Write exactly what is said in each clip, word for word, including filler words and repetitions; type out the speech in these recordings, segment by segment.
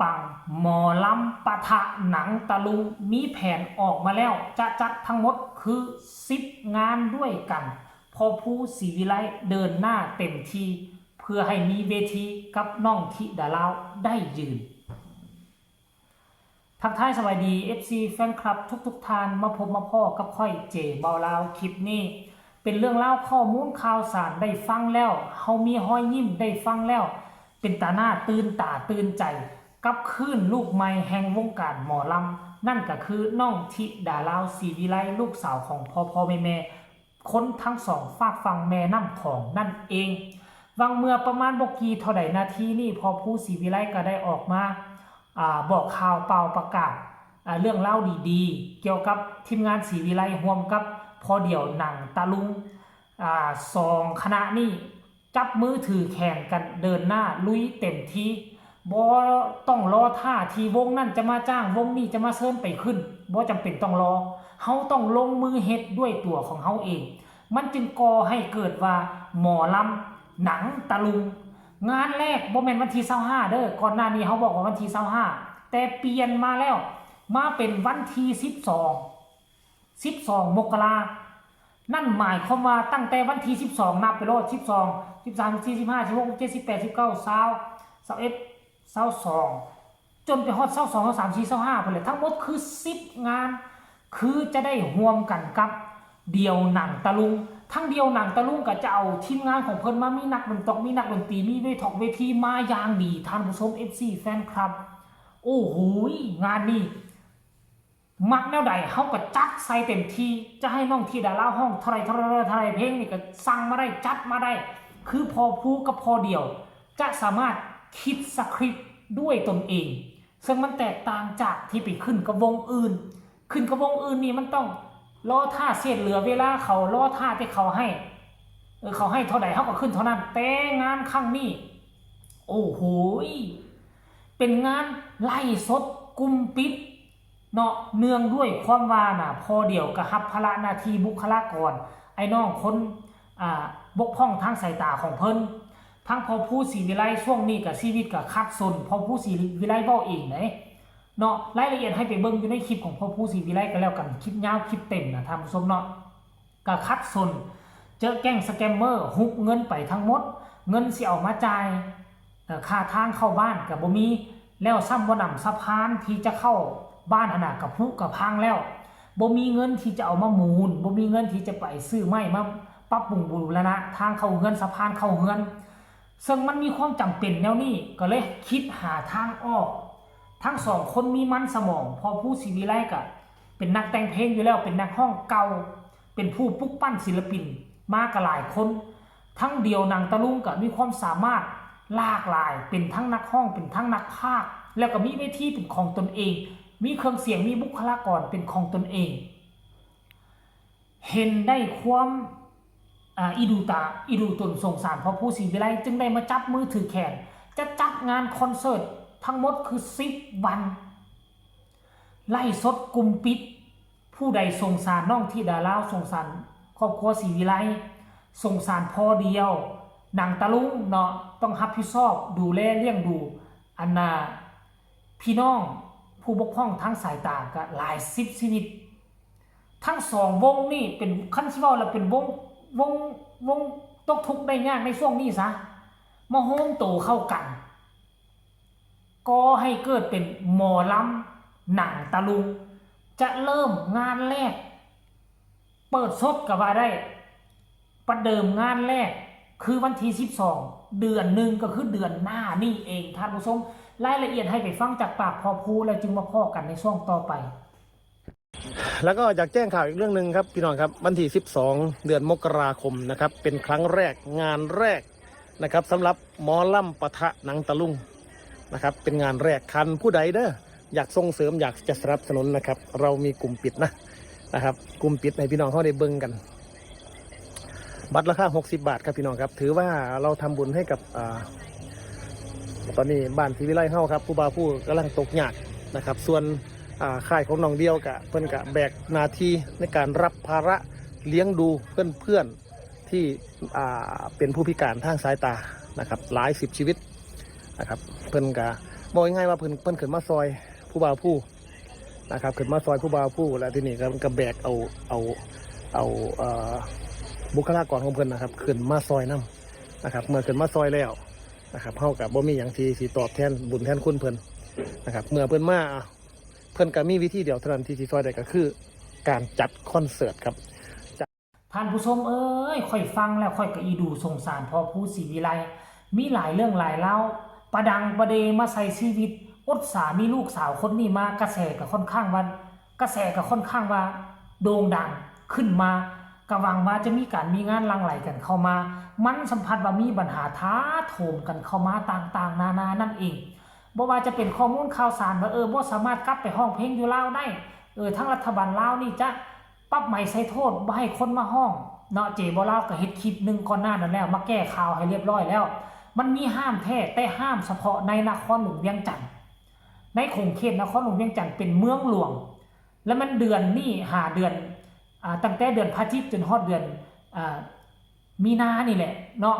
ปัง หมอลำปะทะหนังตะลุง มีแผนออกมาแล้ว จะจัดทั้งหมดคือสิบงานด้วยกัน พอภูศรีวิไลเดินหน้าเต็มที่ เพื่อให้มีเวทีกับน้องธิดาลาวได้ยืน ทักทายสวัสดี เอฟซี แฟนคลับทุกๆท่าน มาพบมาพ้อกับข้อยเจเบาลาว คลิปนี้ เป็นเรื่องราวข้อมูลข่าวสารได้ฟังแล้ว เฮามีฮอยยิ้มได้ฟังแล้ว เป็นตาหน้าตื่นตาตื่นใจ กับคลื่นลูกใหม่แห่งวงการหมอลำ นั่นก็คือน้องธิดาลาว ศรีวิไล ลูกสาวของพ่อพ่อแม่แม่ คนทั้งสองฟากฝั่งแม่น้ำของนั่นเอง วังเมื่อประมาณบ่กี่เท่าใดนาทีนี่ พอภูศรีวิไลก็ได้ออกมา อ่า บอกข่าวเป่าประกาศ อ่า เรื่องเล่าดีๆ เกี่ยวกับทีมงานศรีวิไลร่วมกับพอเดี่ยวหนังตะลุง อ่า สองคณะนี่จับมือถือแขนกันเดินหน้าลุยเต็มที่ บ่ต้องรอท่าที่วงนั่นจะมาจ้าง วงนี้จะมาเชิญไปขึ้น บ่จำเป็นต้องรอ เฮาต้องลงมือเฮ็ดด้วยตัวของเฮาเอง มันจึงก่อให้เกิดว่าหมอลำหนังตะลุง งานแรกบ่แม่นวันที่ซาวห้าเด้อ ก่อนหน้านี้เฮาบอกว่าวันที่ซาวห้า แต่เปลี่ยนมาแล้ว มาเป็นวันที่สิบสอง สิบสอง มกรา นั่นหมายความว่าตั้งแต่วันที่สิบสอง นับไปโลด สิบสอง สิบสาม สิบสี่ สิบห้า สิบหก สิบเจ็ด สิบแปด สิบเก้า ซาว ซาวเอ็ด ซาวสอง จนไปฮอดซาวสอง ซาวสาม ซาวสี่ ซาวห้า พุ้นแหละ ทั้งหมดคือสิบงาน คือจะได้ร่วมกันกับเดี่ยวหนังตะลุง ทั้งเดี่ยวหนังตะลุงก็จะเอาทีมงานของเพิ่นมา มีนักดนตรี มีนักดนตรี มีเวทอกเวทีมาอย่างดี ท่านผู้ชม เอฟซี แฟนคลับ โอ้โห งานนี้ มักแนวใดเฮาก็จัดใส่เต็มที่ จะให้น้องธิดาลาวร้องเท่าไรเท่าไรเท่าไรเพลงนี่ก็สั่งมาได้ จัดมาได้ คือพอภูกับพอเดี่ยว จะสามารถคิดสคริปต์ด้วยตนเอง ซึ่งมันแตกต่างจากที่ไปขึ้นกับวงอื่น ขึ้นกับวงอื่นนี่มันต้องรอท่าเศษเหลือเวลาเขา รอท่าที่เขาให้ เออ เขาให้เท่าใดเฮาก็ขึ้นเท่านั้น แต่งานครั้งนี้ โอ้โหย เป็นงานไลฟ์สดกลุ่มปิดเนาะ เนื่องด้วยความว่าน่ะ พอเดี่ยวก็รับภาระหน้าที่บุคลากร ไอ้น้องคน อ่า บกพร่องทางสายตาของเพิ่น ทั้งพอภูศรีวิไลช่วงนี้ก็ชีวิตก็ขัดสน พอภูศรีวิไลเว้าเองเด้เนาะ รายละเอียดให้ไปเบิ่งอยู่ในคลิปของพอภูศรีวิไลก็แล้วกัน คลิปยาวคลิปเต็มนะท่านผู้ชมเนาะ ก็ขัดสน เจอแก๊งสแกมเมอร์ฮุบเงินไปทั้งหมด เงินสิเอามาจ่าย เอ่อ ค่าทางเข้าบ้านก็บ่มี แล้วซ้ำบ่หนำสะพานที่จะเข้าบ้านหั่นน่ะก็ผุก็พังแล้ว บ่มีเงินที่จะเอามาหมุน บ่มีเงินที่จะไปซื้อไม้มาปรับปรุงบูรณะทางเข้าเฮือน สะพานเข้าเฮือน ซึ่งมันมีความจำเป็นแนวนี้ ก็เลยคิดหาทางออก ทั้งสองคนมีมันสมอง พอภูศรีวิไลก็เป็นนักแต่งเพลงอยู่แล้ว เป็นนักร้องเก่า เป็นผู้ปลุกปั้นศิลปินมาก็หลายคน ทั้งเดี่ยวหนังตะลุงก็มีความสามารถหลากหลาย เป็นทั้งนักร้อง เป็นทั้งนักพากย์ แล้วก็มีเวทีเป็นของตนเอง มีเครื่องเสียง มีบุคลากรเป็นของตนเอง เห็นได้ความ อ่า อีดูตา อีดูตนสงสารพอภูศรีวิไล จึงได้มาจับมือถือแขน จะจัดงานคอนเสิร์ตทั้งหมดคือสิบวัน ไลฟ์สดกลุ่มปิด ผู้ใดสงสารน้องธิดาลาว สงสารครอบครัวศรีวิไล สงสารพอเดี่ยว หนังตะลุงเนาะ ต้องรับผิดชอบดูแลเลี้ยงดู อันน่ะ พี่น้องผู้บกพร่องทางสายตาก็หลายสิบชีวิต ทั้งสองวงนี่เป็น คันสิเว้าแล้วเป็นวง วง วงตกทุกข์ได้ยากในช่วงนี้ซะ มาโฮมโตเข้ากัน ก่อให้เกิดเป็นหมอลำหนังตะลุง จะเริ่มงานแรก เปิดสดก็ว่าได้ ประเดิมงานแรกคือวันที่สิบสอง เดือนหนึ่งก็คือเดือนหน้านี่เองท่านผู้ชม รายละเอียดให้ไปฟังจากปากพอภู แล้วจึงมาพ้อกันในช่วงต่อไป แล้วก็อยากแจ้งข่าวอีกเรื่องหนึ่งครับพี่น้องครับ วันที่สิบสอง เดือนมกราคมนะครับ เป็นครั้งแรกงานแรกนะครับสำหรับหมอลำปะทะหนังตะลุงนะครับ เป็นงานแรก คันผู้ใดเด้ออยากส่งเสริม อยากจะสนับสนุนนะครับ เรามีกลุ่มปิดนะนะครับ กลุ่มปิดให้พี่น้องเขาได้เบิ่งกัน บัตรราคา หกสิบ บาทครับพี่น้องครับ ถือว่าเราทำบุญให้กับอ่าตอนนี้บ้านศรีวิไลเฮาครับ ผู้บ่าวผู้กำลังตกยากนะครับ ส่วนอ่าค่ายของน้องเดี่ยวกะเพิ่นกะแบกหน้าที่ในการรับภาระเลี้ยงดูเพื่อนๆที่อ่าเป็นผู้พิการทางสายตานะครับ หลายสิบชีวิตนะครับ เพิ่นกะ บอกง่ายๆว่าเพิ่นเพิ่นขึ้นมาซอยผู้บ่าวผู้นะครับ ขึ้นมาซอยผู้บ่าวผู้ แล้วทีนี้ก็ก็แบกเอาเอาเอาเอ่อบุคลากรของเพิ่นนะครับ ขึ้นมาซอยนำนะครับ เมื่อขึ้นมาซอยแล้วนะครับ เฮาก็บ่มีหยังที่สิตอบแทนบุญแทนคุณเพิ่นนะครับ เมื่อเพิ่นมา เพิ่นก็มีวิธีเดียวเท่านั้นที่สิซอยได้ ก็คือการจัดคอนเสิร์ตครับ ท่านผู้ชมเอ้ย ข่อยฟังแล้วข่อยก็อีดูสงสารพ่อผู้ศรีวิไล มีหลายเรื่องหลายเล่า ประดังประเดมาใส่ชีวิต อดสามีลูกสาวคนนี้มา กระแสก็ค่อนข้างว่า กระแสก็ค่อนข้างว่าโด่งดังขึ้นมา ก็หวังว่าจะมีการมีงานหลั่งไหลกันเข้ามา มันสัมผัสว่ามีปัญหาท้าโถมกันเข้ามาต่างๆ นานานั่นเอง บ่ว่าจะเป็นข้อมูลข่าวสารว่า เออ บ่สามารถกลับไปฮ้องเพลงอยู่ลาวได้ เออ ทางรัฐบาลลาวนี่จะปรับใหม่ใส่โทษ บ่ให้คนมาฮ้อง เนาะ เจบ่าวลาวก็เฮ็ดคลิปหนึ่งก่อนหน้านั้นแล้ว มาแก้ข่าวให้เรียบร้อยแล้ว มันมีห้ามแท้ แต่ห้ามเฉพาะในนครหลวงเวียงจันทน์ ในขงเขตนครหลวงเวียงจันทน์เป็นเมืองหลวง แล้วมันเดือนนี้หาเดือน อ่า ตั้งแต่เดือนพฤศจิกจนฮอดเดือน อ่า มีนานี่แหละเนาะ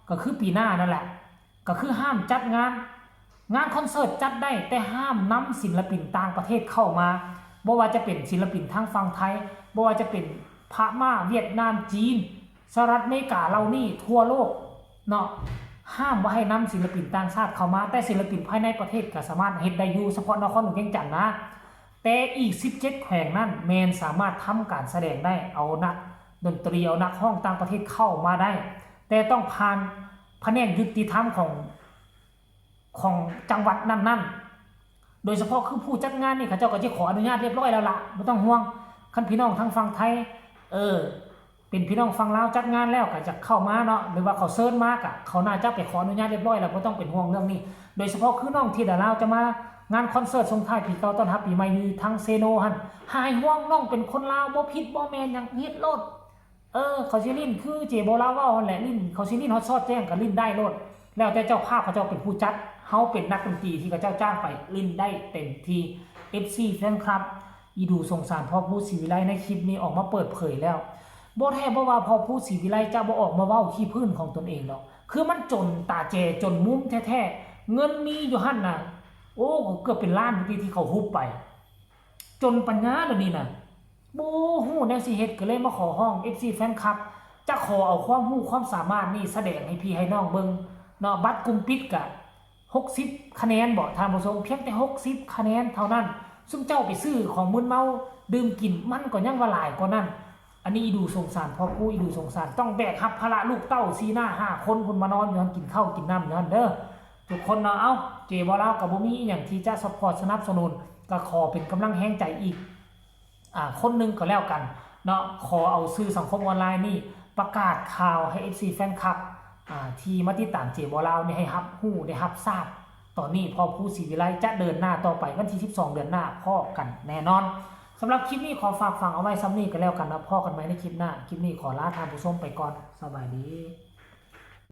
ก็คือปีหน้านั่นแหละ ก็คือห้ามจัดงาน งานคอนเสิร์ตจัดได้ แต่ห้ามนำศิลปินต่างประเทศเข้ามา บ่ว่าจะเป็นศิลปินทางฝั่งไทย บ่ว่าจะเป็นพม่า เวียดนาม จีน สหรัฐอเมริกาเหล่านี้ทั่วโลกเนาะ ห้ามบ่ให้นำศิลปินต่างชาติเข้ามา แต่ศิลปินภายในประเทศก็สามารถเฮ็ดได้อยู่ เฉพาะนครหลวงเวียงจันทน์นะ แต่อีกสิบเจ็ดแขวงนั้นแม่นสามารถทำการแสดงได้ เอานักดนตรี เอานักฮ้องต่างประเทศเข้ามาได้ แต่ต้องผ่านแผนกยุติธรรมของ ของจังหวัดนั้นๆ โดยเฉพาะคือผู้จัดงานนี่เขาเจ้าก็จะขออนุญาตเรียบร้อยแล้วล่ะ บ่ต้องห่วง คันพี่น้องทางฝั่งไทย เออ เป็นพี่น้องฝั่งลาวจัดงานแล้วก็จะเข้ามาเนาะ หรือว่าเขาเชิญมาก็เขาน่าจะไปขออนุญาตเรียบร้อยแล้ว บ่ต้องเป็นห่วงเรื่องนี้ โดยเฉพาะคือน้องธิดาลาวจะมางานคอนเสิร์ตส่งท้ายปีเก่าต้อนรับปีใหม่อยู่ทางเซโนหั่น หายห่วง น้องเป็นคนลาว บ่ผิดบ่แม่นหยัง เฮ็ดโลด เออ เขาสิลิ้นคือเจบ่าวลาวเว้าหั่นแหละ ลิ้น เขาสิลิ้นฮอดซอดแจ้งก็ลิ้นได้โลด แล้วแต่เจ้าภาพเขาเจ้าเป็นผู้จัด เฮาเป็นนักดนตรีที่เขาเจ้าจ้างไป ลิ้นได้เต็มที่ เอฟซี แฟนคลับ อีดูสงสารพ่อผู้ศรีวิไลในคลิปนี้ออกมาเปิดเผยแล้ว บ่แท้บ่ว่าพ่อผู้ศรีวิไลจะบ่ออกมาเว้าขี้พื้นของตนเองดอก คือมันจนตาแจจนมุมแท้ๆ เงินมีอยู่หั่นน่ะ โอ้ เกือบเป็นล้านพุ้นติที่เขาฮุบไป จนปัญญาแล้วนี่น่ะ บ่ฮู้แนวสิเฮ็ด ก็เลยมาขอฮ้อง เอฟซี แฟนคลับ จะขอเอาความรู้ความสามารถนี่แสดงให้พี่ให้น้องเบิ่งเนาะ บัตรกลุ่มปิดก็หกสิบคะแนนบ่ ท่านผู้ชม เพียงแต่หกสิบคะแนนเท่านั้น ซุมเจ้าไปซื้อของมึนเมาดื่มกิน มันก็ยังว่าหลายกว่านั้น อันนี้อีดูสงสารพ่อผู้ อีดูสงสาร ต้องแบกรับภาระลูกเต้าสี่หน้าห้าคนพุ้นมานอนอยู่หั่น กินข้าวกินน้ำอยู่หั่นเด้อ ทุกคนเนาะ เอ้า เจบ่าวลาวก็บ่มีอีหยังที่จะซัพพอร์ตสนับสนุน ก็ขอเป็นกำลังแฮงใจอีก อ่า คนหนึ่งก็แล้วกันเนาะ ขอเอาสื่อสังคมออนไลน์นี่ประกาศข่าวให้ เอฟซี แฟนคลับ อ่า ที่มาติดตามเจบ่าวลาวนี่ให้รับรู้ได้รับทราบ ตอนนี้พ่อผู้ศรีวิไลจะเดินหน้าต่อไป วันที่สิบสองเดือนหน้าพ้อกันแน่นอน สำหรับคลิปนี้ขอฝากฝังเอาไว้ส่ำนี้ก็แล้วกันนะ พ้อกันใหม่ในคลิปหน้า คลิปนี้ขอลาท่านผู้ชมไปก่อน สบายดี